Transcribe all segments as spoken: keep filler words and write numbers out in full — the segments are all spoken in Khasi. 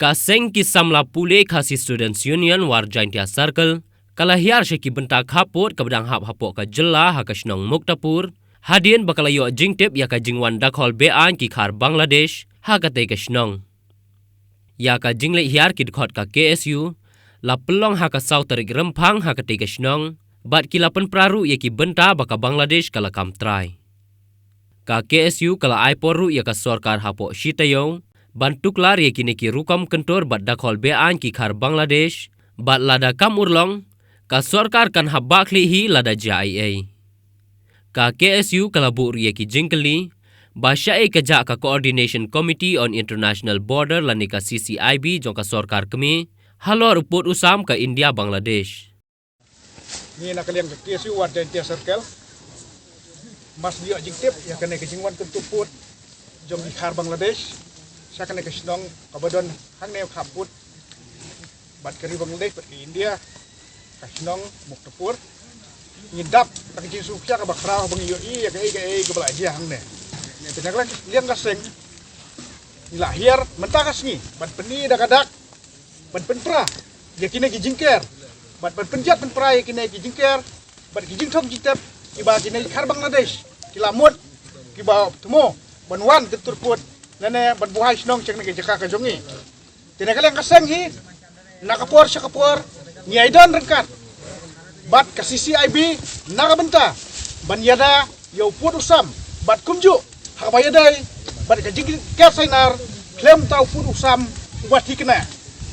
Ka seng ki samla pule Khasi Students Union War Jaintia Circle ka la hiar sha ki bynta khappud kaba dang hap hapoh ka jylla ha ka shnong Muktapur, hadien ba ka la ïoh jingtip ïa ka jingwan dakhol beaiñ ki khar Bangladesh ha katei ka shnong. Ïa ka jingleit hiar ki dkhot ka K S U la pynlong ha ka saw tarik Rymphang ha katei ka shnong, bad ki la pynpra ruh ïa ki bynta ba ka Bangladesh ka la kam trai. Ka K S U ka la ai por ruh ïa ka sorkar hapoh shi taïew ban tuklar ïa kine ki rukom kyntur bad dakhol beaiñ ki khar Bangladesh, bad lada kam urlong, ka sorkar kan hap bah khlieh hi lada jia ei ei. Ka K S U ka la buh ruh ïa ki jingkylli ba shaei ka jah ka Coordination Committee on International Border lane ka C C I B jong ka sorkar kmie halor u pud u sam ka India Bangladesh. Ngi na ka liang ka K S U War Jaintia Circle, mas ngi ïoh jingtip ïa kane ka jingwan kyntur pud jong ki khar Bangladesh sha kane ka shnong kaba don hangne khappud bad ka ri Bangladesh bad ka India, ka shnong Muktapur. Ngi dap da ka jingsngewsih kaba khraw ba ngi ïohi ïa kaei kaei kaba la jia hangne. Te na ka liang ka seng ngi la hiar mynta ka sngi ban pyni da ka dak ban pynpra ïa kine ki jingker, bad ban pynjot pynpra ïa kine ki jingker bad ki jingthok jingtep kiba kine ki khar Bangladesh ki la mut kiba thmu ban wan kyntur pud lane ban buhai shnong sha kane ka jaka ka jong ngi. Te na ka liang ka seng hi, na ka por sha ka por ngi ai don ryngkat bad ka C C I B na ka bynta ban ïada ïa u pud u sam, bad kumjuh ha kaba ïadei bad ka jingker sainar khlem uta u pud u sam uba thikna,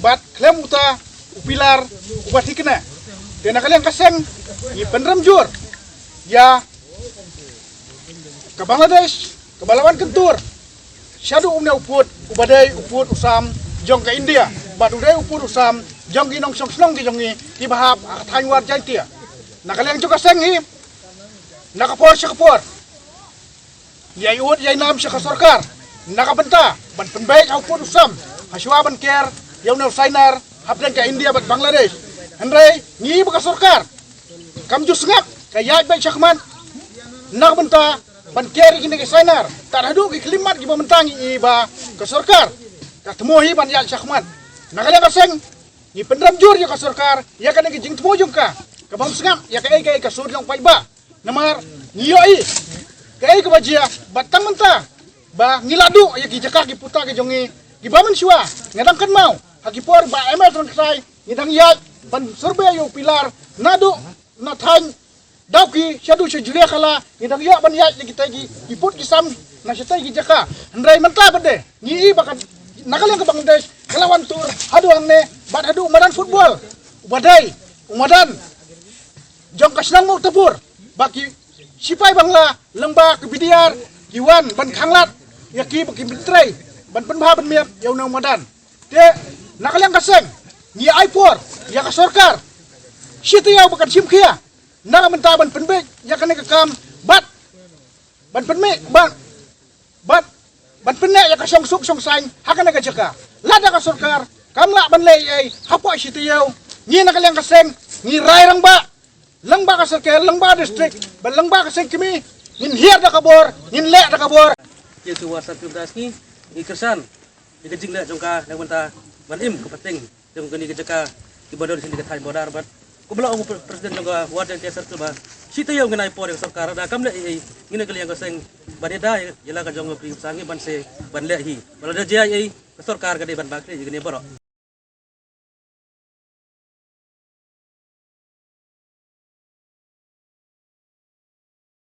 bad khlem uta u pilar uba thikna. Te na ka liang ka seng ngi pynrem jur ïa ka Bangladesh kaba la wan kyntur shaduh une u pud uba dei u pud u sam jong ka India, bad u dei u pud u sam jong ki nongshong shnong ki jong ngi kiba hap ha ka thaiñ War Jaintia. Na ka liang jong ka seng hi, na ka por sha ka por ngi ai ud ïa i nam sha ka sorkar na ka bynta ban pynbeit ha u pud u sam ha shuwa ban ker ïa une u sainar hapdeng ka India bad Bangladesh. Hynrei ngi ba ka sorkar kam ju sngap, ka ïaid beit shakhmat na ka bynta ban ker ïa kine ki sainar. Tad haduh ki khyllipmat kiba mynta ngi i ba ka sorkar ka thmu hi ban ïaid shakhmat. Na ka liang ka seng ngi pynrem jur ïa ka sorkar ïa kane ka jingthmu jong ka kabym sngap ïa kaei kaei ka sur jong paidbah. Namar ngi ïohi kaei kaba jia bad tang mynta ba ngi la duh ïa ki jaka ki puta ki jong ngi kiba mynshuwa nga dang kynmaw ha ki por Bah M L Trongkhlai ngi dang ïaid ban survey ïa u pilar naduh na thaiñ Dawki shaduh sha Julia Kala ngi dang ïoh ban ïaid ïa kitai ki pud ki sam na shatai ki jaka. Hynrei mynta pat de ngi i ba ka, na ka liang ka Bangladesh ka la wan tur haduh hangne bad haduh u madan football uba dei u madan jong ka shnong Muktapur, ba ki shipai Bangla lyngba ka B D R ki wan ban khanglad ïa ki ba ki pyntrei ban pynbha ban miat ïa une u madan. Te na ka liang ka seng ngi ai por ïa ka sorkar shi taïew ba kan shim khia na ka bynta ban pynbeit ïa kane ka kam bad ban pynmih ba bad ban pynneh ïa ka shongsuk shongsaiñ ha kane ka jaka. Lada ka sorkar kam lah ban leh ei ei hapoh shi taïew, ngi na ka liang ka seng ngi rai rangbah lyngba ka circle, lyngba district bad lyngba ka seng kmie, ngin hiar da ka bor, ngin leh da ka bor. Ïa ki War Circle da sngi ngi kyrshan ïa ka jingleh jong ka na ka bynta ban im ka pateng jong kane ka jaka kiba don shane ka thaiñ border. Bad kumba la ong u pre-, president jong ka War Jaintia Circle ba shi taïew ngin ai por ïa ka sorkar, lada kam leh ei ei ngi na ka liang ka seng ban ïada ïa la ka jong ka pyrsa ngi ban sa ban leh hi. Bad lada jia ei ei ka sorkar ka dei ban bah khlieh ïa kane baroh.